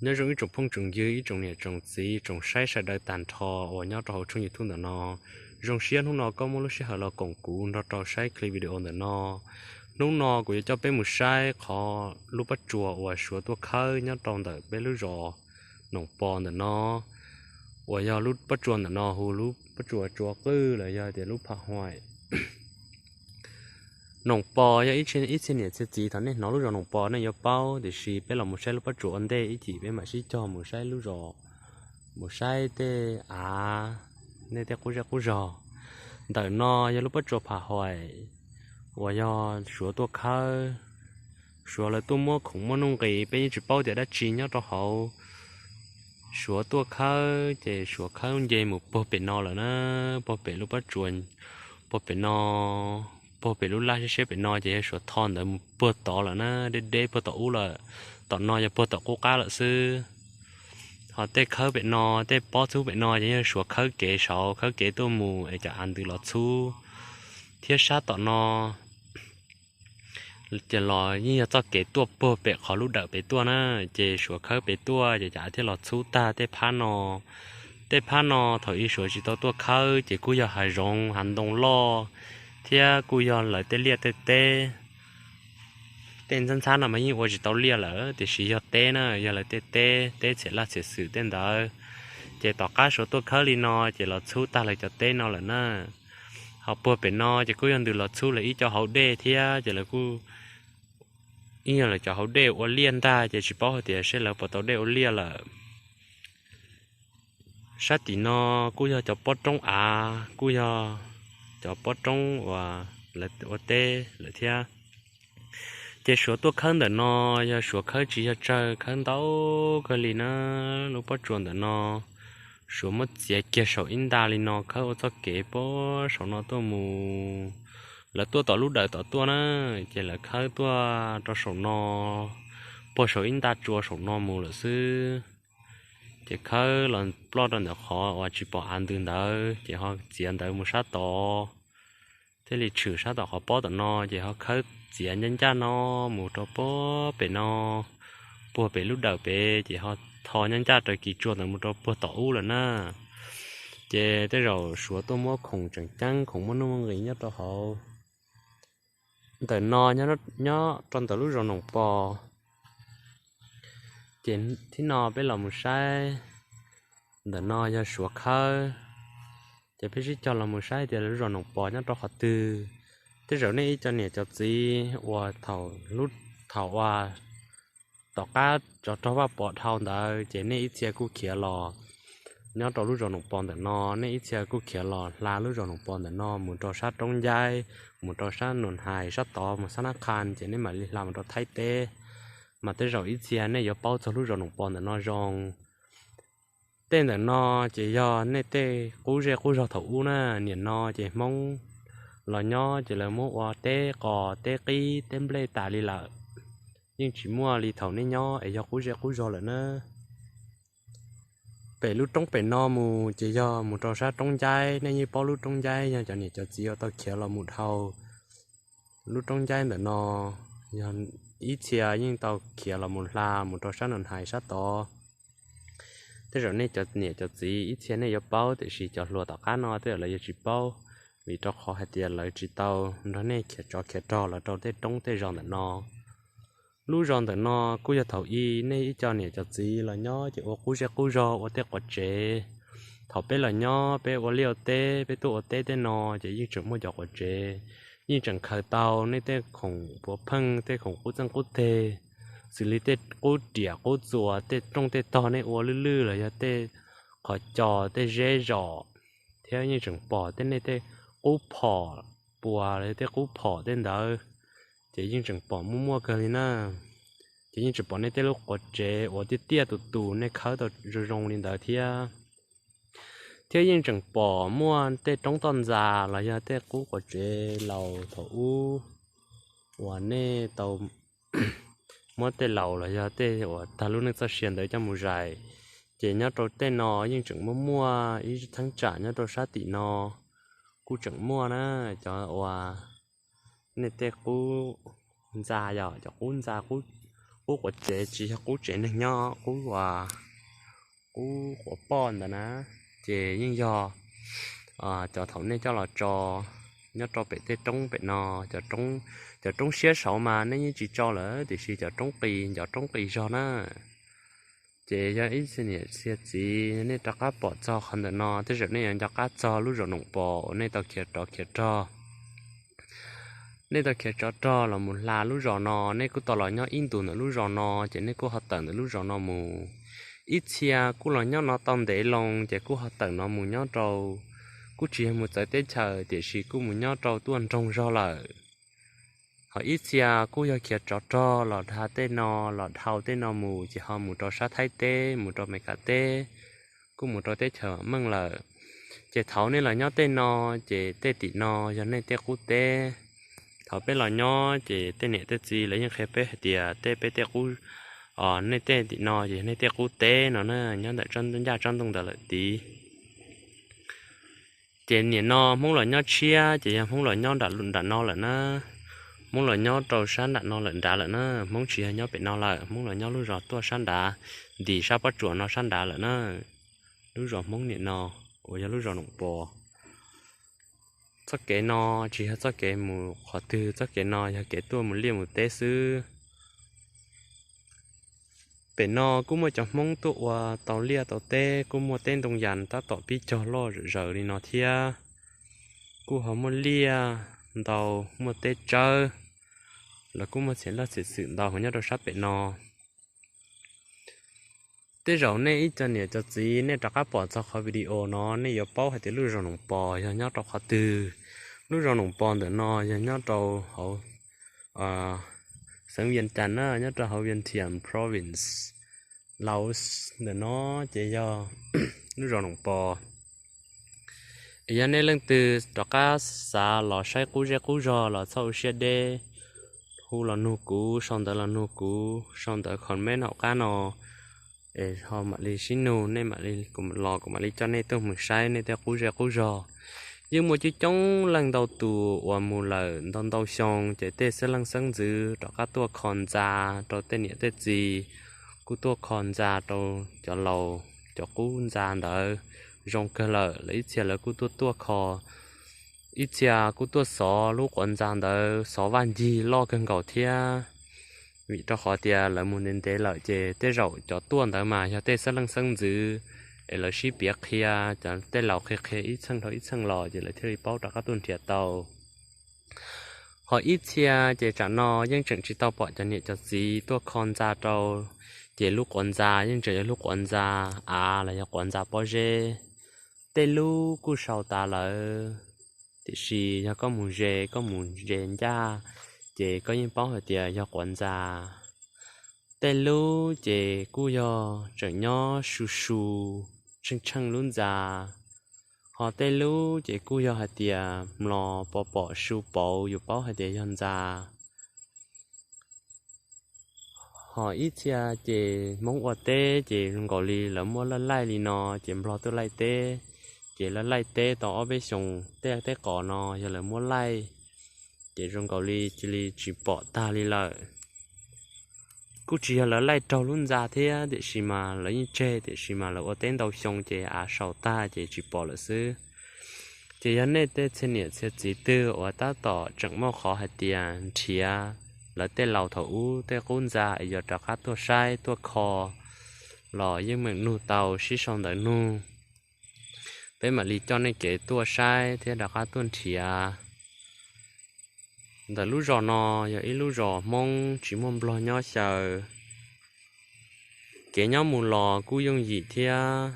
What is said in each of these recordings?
Nyob zoo ib tsoom phooj tsoom ywg, ib tsoom niam tsoom txiv, tsoom saib sawv daws tag nrho uas nyob rau hauv tshooj YouTube ntawm no. Zoo siab hnub no koj muaj lub sij hawm los koom kuv nrog rau saib clip video ntawm no. Hnub no kuv yuav coj peb mus saib qhov lub pob tsuas uas Suav tuaj khawb nyob rau ntawm peb lub zos Noom Pos ntawm no, uas yog lub pob tsuas ntawm no hu lub pob tsuas Tsua Qwj los yog tias lub Pham Huaim. Noom Pos yog ib txhia niam txhia txiv, thaum nej hnov lub zos Noom Pos nej yuav paub, tiam sis peb los mus saib lub pob tsuas ua ntej ib chim peb mam sib cog mus saib lub zos, mus saib tej av, nej tej qub zej qub zog. Ntawm no yog lub pob tsuas Pham Huaim uas yog Suav tuaj khawb. Suav lawv tuaj muab khoom muab nuj nqis, peb yeej tsis paub tias dab tsi nyob rau hauv. Suav tuaj khawb ces Suav khawb nce mus puag pem no lawm na, puag pem lub pob tsuas, puag pem no, puag pem lub laj siab siab pem no ces yog Suav tho ntawd mus puag tod lawm na, deb deb puag tom ub lawm. Tom no yog puag tom qub qab lawm xwb. Ho tej khawb pem no, tej pob txhub pem no ces yog Suav khawb kev saud, khawb kev tuaj mus es cov av ntws los txhub. Thiab sab tom no ces los yeej yog txoj kev tuaj puag pem qhov lub dawm pem tuaj na, ces Suav khawb pem tuaj ces cov av thiaj los txhub tag tej phab no. Tej phab no thaum ub Suav tsis tau tuaj khawb ces kuj yog hav zoov hav ntoo loj, thiab kuj yog lawv tej liaj tej teb. Tej ntxhab ntxhab no mas yeej ua tsis tau liaj lawm, tiam sis yog teb na, yog lawv tej teb, teb txhiam laj txhiam xwm tej ntawd. Ces tom qab Suav tuaj khawb li no ces los txhub tag lawv cov teb no lawm na. Ho puag pem no ces kuj yog ntws los txhub lawv ib co hauv dej thiab, ces lawv kuj ib yog lawv cov hauv dej ua liaj ntag, ces tsis paub hais tias seb lawv puas tau dej ua liaj lawm. Sab tim no kuj yog cov pob roob av, kuj yog cov pob roob uas lawv ua teb lawm thiab. Ces Suav tuaj khawb ntawm no yog Suav khawb tsis yog tsawg, khawb ntau kawg li na. Lub pob tsuas ntawm no Suav muab txiav kiag saum ib nta li no khawb ua txoj kev puag saum no tuaj mus. Lawv tuaj tom lub dawm tom tuaj na, ces lawv khawb tuaj rau saum no, puag saum ib nta tsua saum no mus lawm xwb. Ces khawb los ploj rau ntawm qhov uas tsis pom av ntws ntawd, ces ho txiav ntawd mus sab tod, thiaj li tshwm sab tom qhov pob tom no, ces ho khawb txiav ncaj ncaj no mus rau puag pem no, puag pem lub dawm pem, ces ho tho ncaj ncaj raws kiv tsua ntawd mus rau puag tom ub lawm na. Ces tej zaum Suav tuaj muab khoom tseem ceeb, khoom muaj nuj muaj nqis nyob rau hauv ntawm no, nyob rau ntawm lub zos Noom Pos. Ces thib no peb los mus saib, ntawm no yog Suav khawb. Ces peb sib cog los mus saib tias lub zos Noom Pos nyob rau qhov twg. Tej zaum nej ib co niam cov txiv uas thaum, thaum uas tom qab tsov rog Vaj Pov dhau ntawd ces nej ib txhia kuj khiav los nyob rau lub zos Noom Pos ntawm no, nej ib txhia kuj khiav los hla lub zos Noom Pos ntawm no mus rau sab Roob Ncaib, mus rau sab Nuam Hais sab tod mus sab Nab Qha, ces nej mam li hla mus rau Thaib teb. Mas tej zaum ib txhia nej yuav paub txog lub zos Noom Pos ntawm no zoo. Tej ntawm no ces yog nej tej qub zej qub zog thaum ub na. Nim no ces Hmoob los nyob ces lawv muab ua teb qos teb qib teb nplej tas li lawm, yeej tsis muaj li thaum nej nyob es yog qub zej qub zog lawm na. Pem lub roob pem no mus ces yog mus rau sab Roob Ncaib, nej yeej paub lub Roob Ncaib yog cov niam cov txiv uas tau khiav los mus dhau lub Roob Ncaib ntawm no, yog ib txhia yeej tau khiav los mus hla mus rau sab Nuam Hais sab tod. Tej zaum nej cov niam cov txiv ib txhia nej yuav paub, tiam sis cov hluas tom qab no tej zaum lawv yuav tsis paub, vim rau qhov hais tias lawv tsis tau nrog nej khiav tsov khiav rog los rau tej roob tej zos ntawm no. Lub zos ntawm no kuj yog thaum ub nej ib co niam cov txiv los nyob ces ua qub zej qub zog ua tej quav tsev. Thaum peb los nyob peb ua liaj ua teb, peb tuaj ua teb tej no ces yeej tseem muaj cov quav tsev, yeej tseem khaws tau nej tej khoom puav pheej, tej khoom qub txeej qub teg, xws li tej qub riam qub txuas, tej rooj tej tog nej ua lwj lwj los yog tej qhov cos tej zeb zos, thiab yeej tseem pom tej nej tej qub phom puas los yog tej qub phom tej ntawd, ces yeej tseem pom muaj muaj kawg li na. Ces yeej tseem pom nej tej lub quav tsev uas tiaj tiaj tus tus nej khawb tau zoo zoo li ntawd thiab. Thiab yeej tseem pom muaj tej roob toj ntxas los yog tej qub quav tsev laus thaum ub uas nej tau muab tej laus los yog tej uas tag lub neej txoj sia ntawd coj mus zais. Ces nyob rau tej no yeej tseem muaj muaj ib theeb tsam nyob rau sab tim no kuj tseem muaj na, cov uas nej tej qub ntxa, yog cov qub ntxa, qub qub quav tsev, tsis yog qub tsev neeg nyob, qub, qub quav poj ntawd na. Ces yeej yog cov thaum nej coj los tso nyob rau pem tej roob pem no, cov roob siab saud mas nej yeej tsis tso lawm, tiam sis cov roob qis, cov roob qis zog na. Ces yog ib txhia niam txhia txiv nej rov qab pom txog qhov ntawm no, tej zaum nej yuav nco qab txog lub zos Noom Pos uas nej tau khiav rov khiav rog. Nej tau khiav tsov rog los mus hla lub zos no, nej kuj tau los nyob ib ntus ntawm lub zos no, ces nej kuj ho tawm ntawm lub zos no mus. Ib txhia kuj los nyob no tau ntev loo, ces kuj ho tawm no mus nyob rau, kuj tsis yog mus txawv teb chaws, tiam sis kuj mus nyob rau tuaj nroog zog lawm. Ho ib txhia kuj yog khiav tsov rog los dhau tej no, los dhau tej no mus, ces ho mus rau sab Thaib teb, mus rau Meskas teb, kuj mus rau teb chaws meej lawm. Ces thaum nej los nyob tej no, ces tej tim no yog nej tej qub teb. Thaum peb los nyob, ces tej niam tej txiv lawv yeej qhia peb hais tias tej peb tej qub, nej tej tim no ces yog nej tej qub teb no na, nyob ntawm ncaj tsob ntoo ntawd lawm tid. Ces nim no Hmoob los nyob tshiab, ces yog Hmoob los nyob nram no lawm na. Hmoob los nyob rau sab nram no lawm nrad lawm na, Hmoob tsis yog nyob pem no lawm, Hmoob los nyob lub zos tuaj sab nrad, ntim sab pob tsuas no sab nrad lawm na. Lub zos Hmoob nim no uas yog lub zos Noom Pos. Txoj kev no tsis yog txoj kev mus qhov twg, txoj kev no yog kev tuaj mus liaj mus teb xwb. Pem no kuj muaj cov Hmoob tuaj ua tau liaj tau teb, kuj muaj teb ntoo yas tab tom pib cog loj zom zaws li no thiab. Kuj ho muaj liaj ntau, muaj teb tsawb, los kuj muaj txhia laj txhia xwm ntau nyob rau sab pem no. Tej zaum nej ib co niam cov txiv nej rov qab pom txog qhov video no, nej yuav paub hais tias lub zos Noom Pos yog nyob rau qhov twg. Lub zos Noom Pos ntawm no yog nyob rau hauv xeev Vias Cas na, nyob rau hauv Vientiane Province, Laos ntawm no, ces yog lub zos Noom Pos. Es yog nej leej twg rov qab xav los saib qub zej qub zog los txhob ua siab deb, hu los nug kuv, sau ntawv los nug kuv, sau ntawv comment hauv qab no, es ho mam li sib nug, nej mam li los kuv mam li coj nej tuaj mus saib nej tej qub zej qub zog. Yeej muaj coob coob leej ntau tus uas mus lawm ntau ntau xyoo, ces tej xeeb leej xeeb ntxwv rov qab tuaj kho ntxa rau tej niam tej txiv, kuj tuaj kho ntxa rau cov laus, cov qub ntxa ntawd zoo kawg lawm, lawv ib txhia lawv kuj tuaj tuaj kho, ib txhia kuj tuaj xov lub quav ntxa ntawd, xov vaj ncig loj kawg nkaus thiab. Vim rau qhov tias lawv mus ntev ntev lawm, ces tej zaum cov tuaj ntawd mas yog tej xeeb leej xeeb ntxwv, es lawv sib piav qhia, cov tej laus qhia qhia ib txheej dhau ib txheej los, ces lawv thiaj li paub rov qab tuaj nrhiav tau. Ho ib txhia ces tsam no yeej tseem tsis tau pom cov niam cov txiv tuaj kho ntxa rau, ces lub quav ntxa yeej tseem yog lub quav ntxa av los yog quav ntxa pob zeb. Tej lub kuj sau tas lawm, tiam sis yog koj mus ze, koj mus ze ncaj, ces koj yeej paub hais tias yog quav ntxa. Tej lub ces kuj yog tseem nyob su su, tsheej tsheej lub ntxa. Ho tej lub ces kuj yog hais tias mlos pom pom su pauv yus paub hais tias yog ntxa. Ho ib txhia ces Hmoob ua teb ces zoo nkaus li lawv muab laij laij li no, ces Nplog tuaj laij teb, ces laij laij teb tau ob peb xyoos, tej teb qos no yog lawv muab laij, ces zoo nkaus li cia li tsis pom tag li lawm. Kuj tsis yog lawv laij raug lub ntxa thiab, tiam sis mas lawv yeej tseg, tiam sis mas lawv ua teb ntau xyoo ces av sau tag ces tsis pom lawm xwb. Ces yog nej tej txhia niam txhia txiv twg uas tab tom tseem muaj qhov hais tias nrhiav lawv tej laus thaum ub tej qub ntxa es yuav rov qab tuaj saib tuaj kho los yeej meem nug tau, sib sau ntawv nug, peb mam li coj nej kev tuaj saib thiab rov qab tuaj nrhiav. Ntawm lub zos no yog ib lub zos Hmoob tsis muaj Nplog nyob xyaw. Kev nyob mus los kuj yooj yim thiab.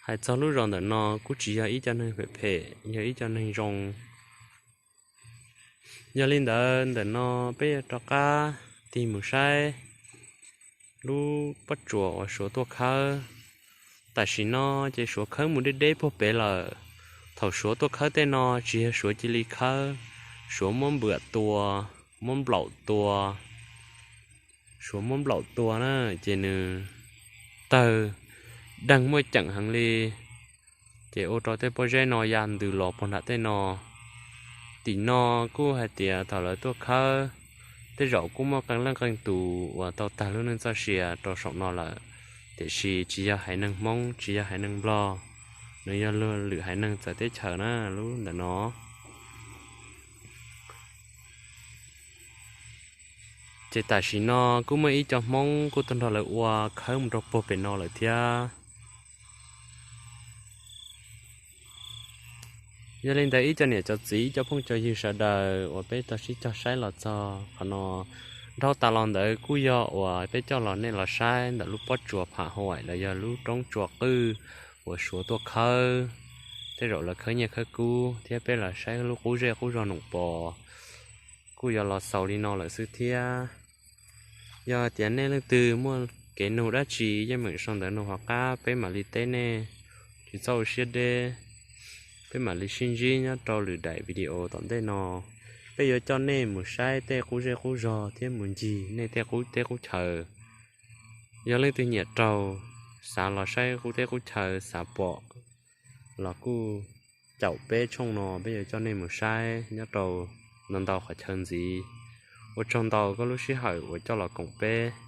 Hais txog lub zos ntawm no kuj tsis yog ib co neeg phem phem, yog ib co neeg zoo. Yog li ntawd ntawm no peb yuav rov qab tig mus saib lub pob tsuas uas Suav tuaj khawb. Tam sim no ces Suav khawb mus deb deb puag pem lawm. Thaum Suav tuaj khawb tej no tsis yog Suav cia li khawb, Suav muab nplawm tua, muab nplaum tua. Suav muab nplaum tua na, ces nws tawg deeg muaj ceem heev li, ces ua rau tej pob zeb no ya ntws los puag nram tej no. Tim no kuj hais tias thaum lawv tuaj khawb, Tej zaum kuj muaj qee leej qee tus uas tau tag lub neej txoj sia rau saum no lawm, tiam sis tsis yog haiv neeg Hmoob, tsis yog haiv neeg Nplog, nws yog lwm haiv neeg txawv teb chaws na lub ntawm no. Ces tam sim no kuj muaj ib co Hmoob kuj tau nrog lawv ua khawb mus rau puag pem no lawm thiab. Yog li ntawd ib co niam cov txiv, ib co phooj cov ywg sawv daws uas peb tau sib cog saib los txog qhov no, dhau tas los ntawd kuj yog uas peb coj los nej los saib ntawm lub pob tsuas pham huaim los yog lub roob tsua qwj uas Suav tuaj khawb, tej zaum lawv khawb nyiaj khawb kub thiab peb los saib lub qub zej qub zog noom pos kuj yuav los xaus li no lawm xwb thiab. Yog tias nej leej twg muaj kev nug dab tsi yeej meem sau ntawv nug hauv qab peb mam li teb nej, tsis txhob ua siab deb. Peb mam li sib ntsib nyob rau lwm daim video tom ntej no. Peb yuav coj nej mus saib tej qub zej qub zog thiab mus ncig nej tej qub teb qub chaw. Yog leej twg nyiam raug, xav los saib qub teb qub chaw xav pom los kuj caum peb tshooj no, peb yuav coj nej mus saib nyob rau ntau ntau qhov chaw ntxiv. Ua tsaug ntau koj lub sij hawm uas coj los koom peb.